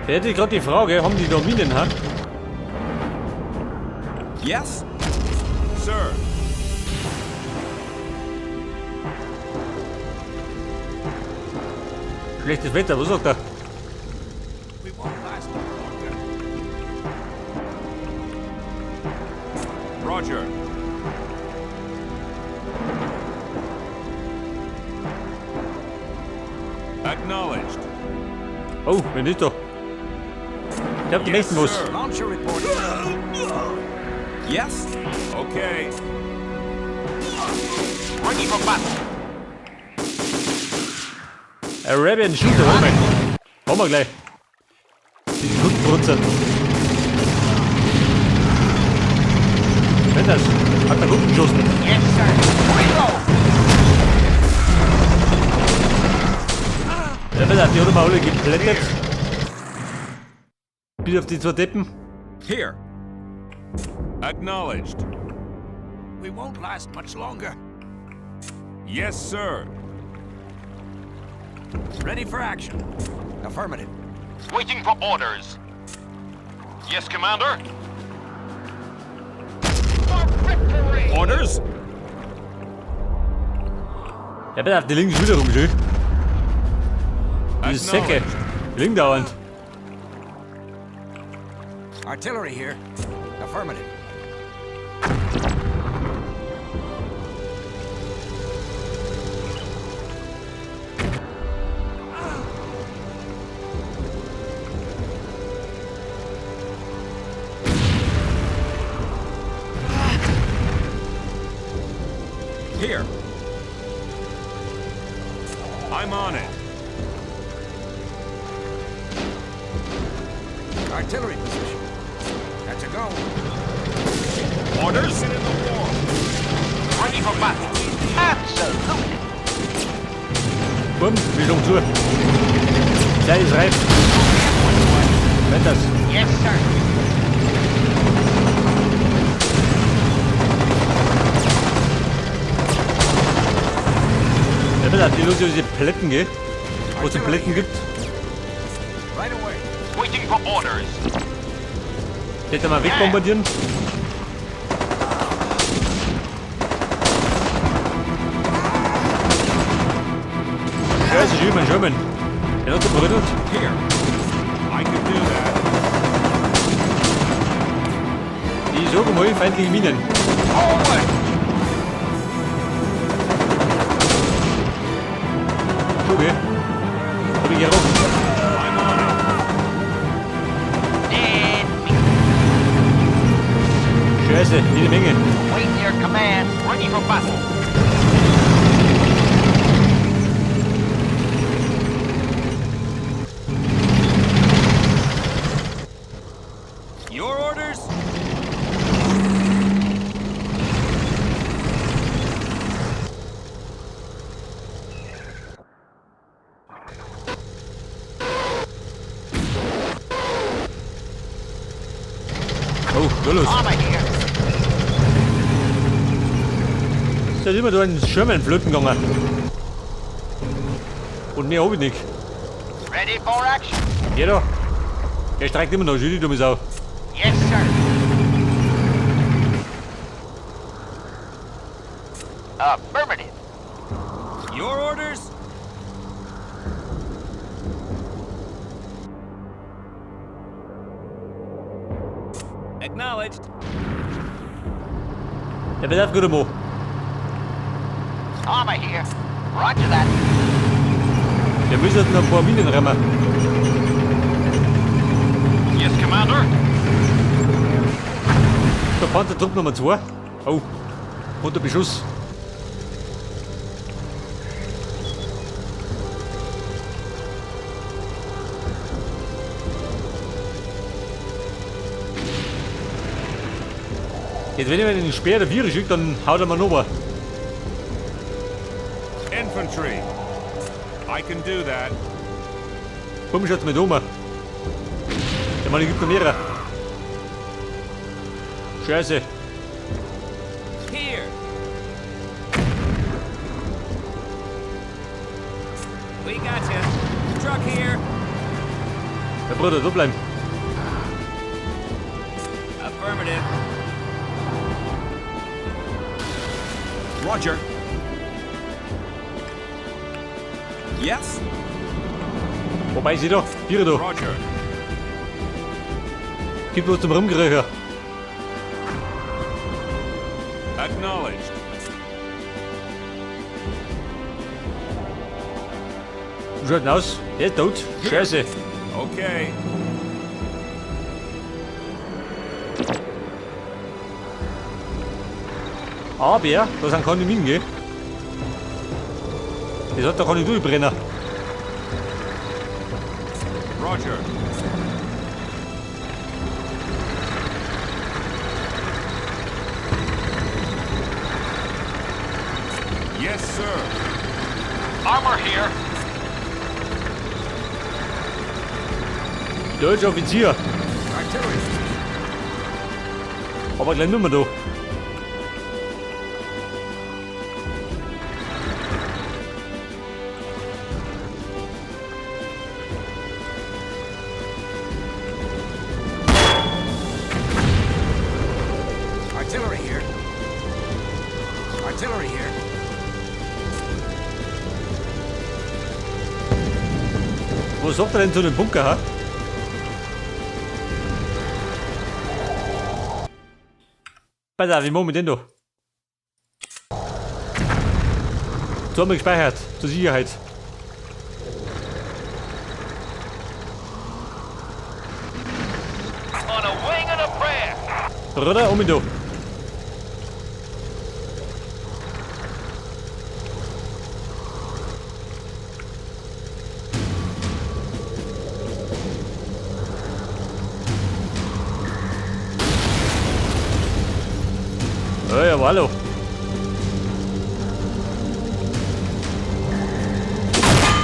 Da hätte ich gerade die Frage, haben die da Minen, ha? Yes? Sir. Schlechtes Wetter, was sagt er? We won't last much longer. Roger. Acknowledged. Oh, wer ist da? Ich hab die nächsten Bus. Sir. Launcher reporting. Yes? Okay. Ready for battle. Arabian Shooter, warte mal. Haben wir gleich. Die Kundenbrutzer. Wenn das? Hat der Kunden geschossen. Yes, sir. Reload. Ja, bitte, die hat wir alle geplättet. Bis auf die zwei Deppen. Here. Acknowledged. We won't last much longer. Yes, sir. Ready for action. Affirmative. Waiting for orders. Yes, Commander. For victory! Orders? Ja, bitte, die liegen schon wieder rum, schön. Die Säcke. Die liegen dauernd. Artillery here. Affirmative. Here. I'm on it. Artillery position. That's a go. Orders? In the war. Ready for battle. Absolutely. Bumm, wir schlagen zu. Zeit ist reif. Wenn das. Yes, sir. Ja, bitte, die los diese Plätten geht. Wo es Plätten gibt. Right away. Waiting for orders. Hätte mal wegbombardieren. Scheiße, Sherman, Sherman. Der hat gebrüttelt. Here. I can do that. Die suchen mal feindliche Minen. Forward. Okay. Hab ich gerochen. I'm on it. Dead meat. Scheiße, jede Menge. Waiting your command. Ready for battle. Your orders? Oh, da los. Armor here. Da ist immer da ein Sherman flöten gegangen. Und mehr hab ich nicht. Ready for action. Geh da. Der streikt immer noch, schön die dumme Sau. Yes, sir. Affirmative. Your orders? Acknowledged. Der bedarf gut Mo. Armor here. Roger that. Wir müssen noch ein paar Minen rammen. Yes, Commander. Der Panzertrupp Nummer 2. Oh, unter Beschuss. Jetzt, wenn ich mir den Speer der Viere schicke, dann haut er mir noch. Infantry. I can do that. Komm, schaut's mit um. Der Mann gibt noch mehrere. Scheiße. Here. We got you. Truck here. Der Bruder, da bleiben. Affirmative. Roger. Yes. Wobei sie da, hier da. Roger. Gib was zum Rumgeröcher. Acknowledged. Wie schaut denn aus? Der ist tot. Scheiße. Okay. Aber, da sind keine Minen, gell? Das hat doch keine Durchbrenner. Roger. Yes, sir. Armor here. Deutscher Offizier. Artillery position. Aber gleich nimmer da. Artillery here. Artillery here. Was sagt er denn zu dem Bunker, ha? Pass auf, wie machen wir denn da? So haben wir gespeichert, zur Sicherheit. On a wing and a prayer. Bruder, um ihn da. Hey, aber hallo.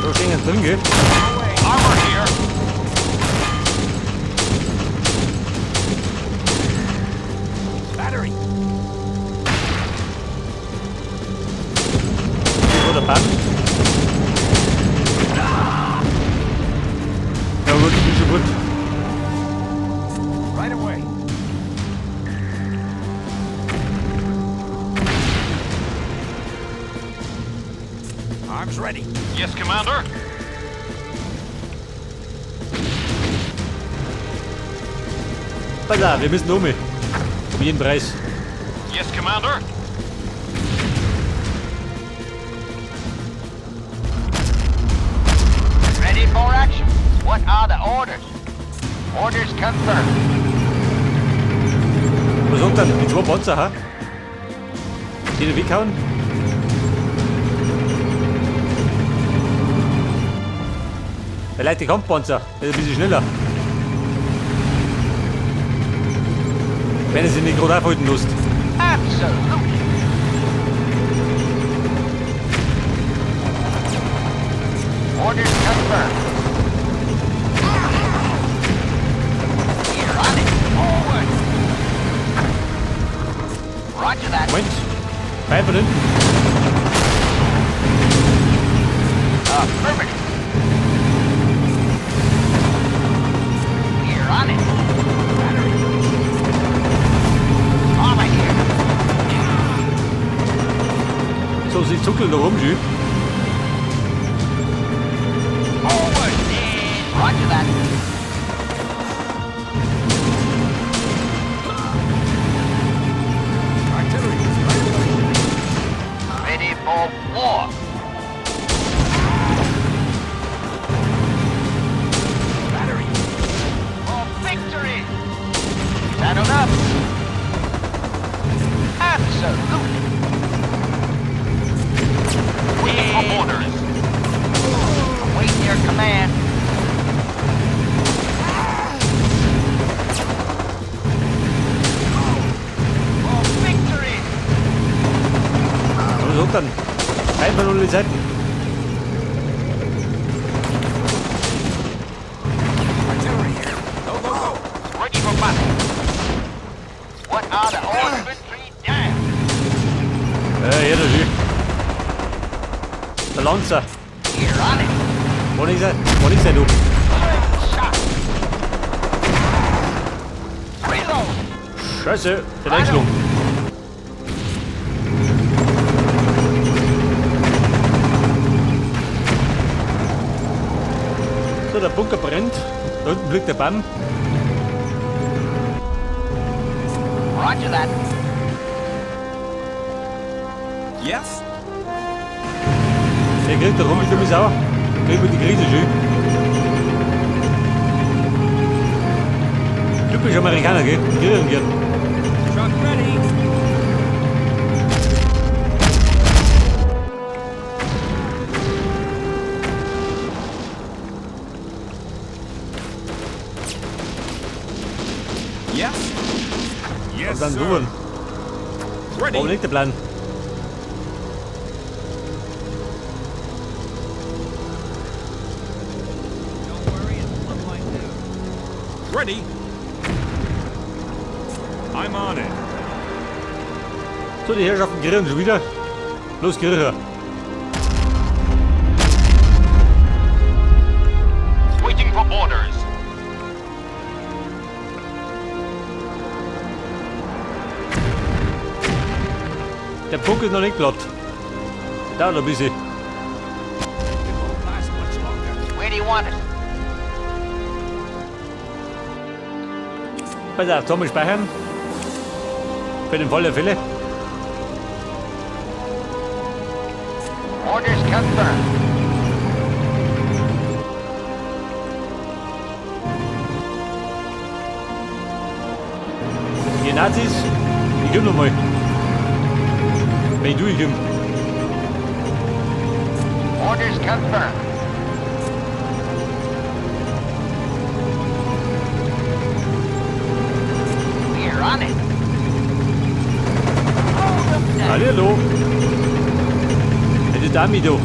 Da stehen jetzt drin, gell? Armor here. Battery. Wo der Band? Ja gut, ich bin schon gut. Right away. Arms ready. Yes, Commander. Pass auf, wir müssen um. Um jeden Preis. Yes, Commander. Ready for action. What are the orders? Orders confirmed. Was sagt denn? Die zwei Panzer, ha? Die da weghauen? Der leichte Kampfpanzer, der ist ein bisschen schneller. Wenn er sich nicht gerade aufhalten lässt. Absolutely. Orders confirmed. We're on it. Forward. Roger that. Moment. Pfeil von hinten. Affirmative. We're on it. Battery. Armor here. So, sie zuckeln da rum, schön. Forward. And roger that. Artillery right away. Ready for war. Battery. For victory. Saddled up. Absolutely. Waiting for orders. Await your command. For victory. Was sagt dann? Einfach nur die Seiten. Artillery here. Go, go, go. Ready for battle. What are the orders? Infantry down. Ja, das ist. Der Lanzer. We're on it. Wo ist er? Wo ist er, du? Shot. Scheiße, der Wechslung. So, der Bunker brennt. Da unten fliegt der Baum. Roger that. Yes? Der kriegt da rum, ich bin sauer. Kriegt mir die Krise schön. Typisch Amerikaner, gell? Die grillen gern. Truck ready. Yes? Yes, Und dann sir. Ruhen. Ready. Warum nicht der Plan? Ready. I'm on it. So, die Herrschaften grillen schon wieder. Los, Griller. Waiting for orders. Der Punkt ist noch nicht platt. Dauert ein bisschen. It won't last much longer. Where do you want us? Pass auf, Tommy speichern. Für den Fall der Fälle. Orders confirmed. Die Nazis, ich komm noch mal. Wenn du ich komm. Orders confirmed. We're on it. Hold 'em down. Hallihallo. Hey, die Dami, du.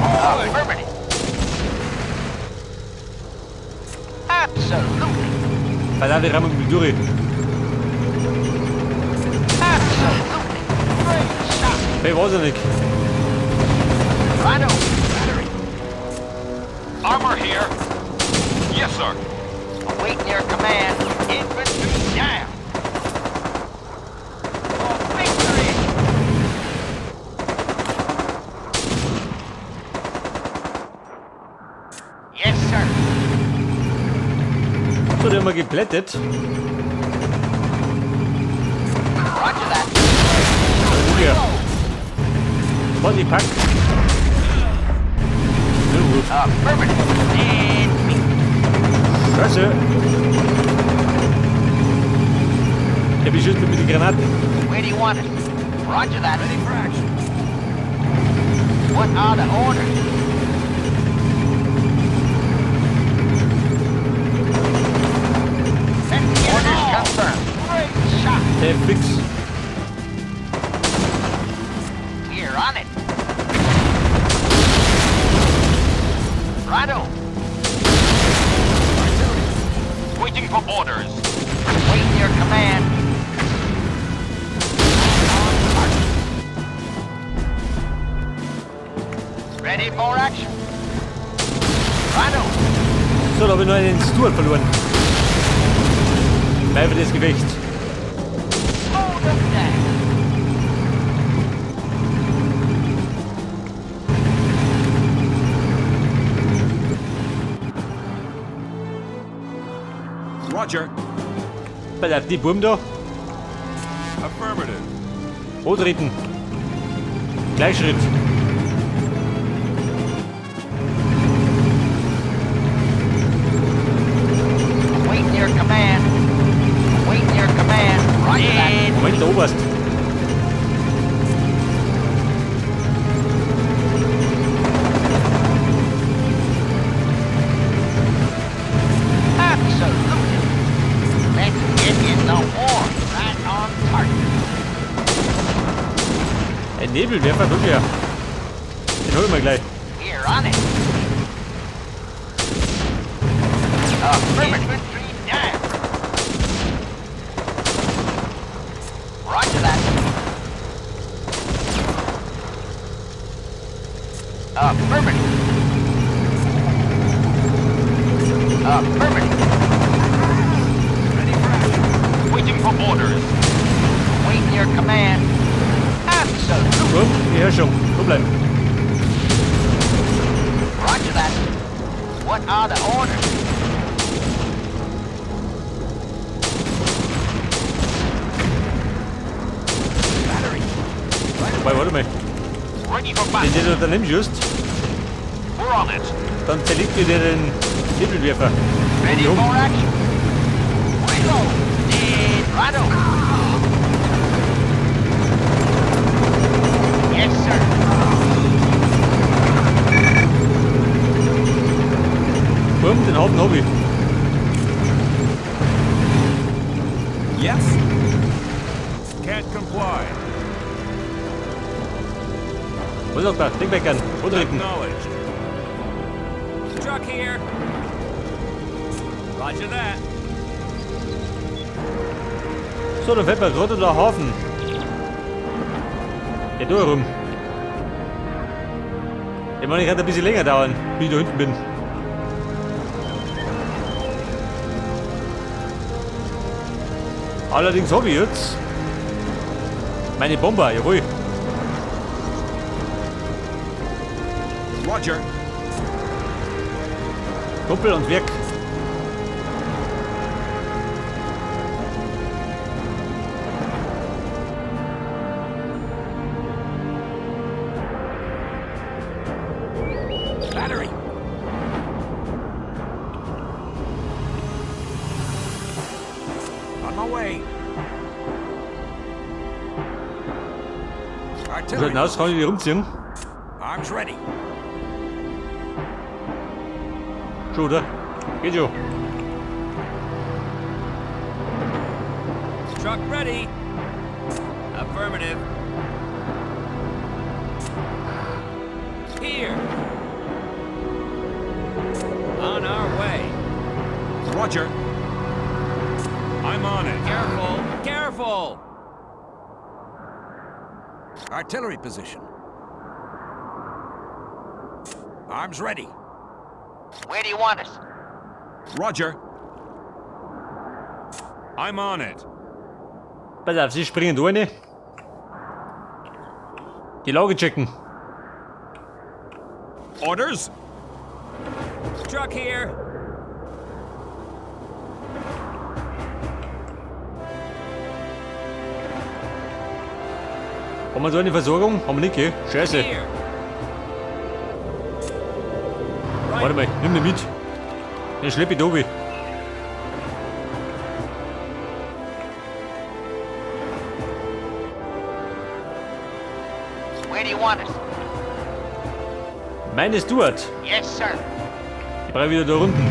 Affirmative. Absolutely. Pass auf, wir rammen mit durch. Absolutely. Great shot. Hey, weiß ich nicht. Righto. Battery. Armor here. Yes, sir. Awaiting your command. Infantry down. For victory. Yes, sir. So, die haben wir geplättet. Roger that. Oh ja. Body Pack. So gut. Affirmative. Dead meat. Scheiße. Der beschützt mich mit den Granaten. Where do you want it? Roger that. Ready for action. What are the orders? Let's get Orders confirmed. Great shot. Der fix. We're on it. Righto. Waiting for orders. Waiting your command. On target. Ready for action. Righto. So, da habe ich noch einen Stuart verloren. Bleib das Gefecht. Hold 'em down. Roger. Pass auf, die Buben da. Affirmative. Antreten. Gleichschritt. Awaiting your command. Awaiting your command. Roger that. Moment, der Oberst. Absolutely. Let's get in the war. Right on target. Ein Nebelwerfer, wirklich. Ja. Den holen wir gleich. We're on it. Affirmative. Infantry down. Roger that. Affirmative. Affirmative. Ready for action. Waiting for orders. Da bleiben. Roger that. What are the orders? Battery. Wobei, warte mal. Ready for Wenn battle. der da daneben schießt, We're on it. dann zerlegt dir der den Nebelwerfer. Ready Um. for action. Reload. Dead. Righto. Yes, sir. Bumm, den Haufen hab ich. Yes. Can't comply. Was sagt er? Denkbeckern. Antreten. Acknowledged. Truck here. Roger that. So, dann fällt mir gerade der Hafen. Ja, da rum. Ich meine, ich kann ein bisschen länger dauern, bis ich da hinten bin. Allerdings habe ich jetzt meine Bomber, jawohl. Roger. Kumpel und Werk. Battery. On my way. So, Artillery. hinaus kann ich die rumziehen. Arms ready. Schon, oder? Geht schon. Truck ready. Affirmative. Here. On our way. Roger. I'm on it. Careful. Careful. Artillery position. Arms ready. Where do you want us? Roger. I'm on it. Pass auf, Sie springen da rein. Die Lage checken. Orders? Truck here. Haben wir so eine Versorgung? Haben wir nicht, gell? Scheiße. Here. Warte mal, nimm den mit. Den schlepp ich da runter. Where do you want us? Meine Stuart. Yes, sir. Ich brauche wieder da unten.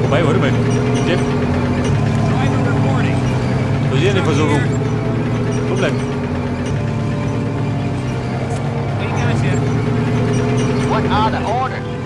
Wobei, warte mal. Depp. Driver reporting. Da ist ja eine Versorgung. Wo bleiben? We got you. What are the orders?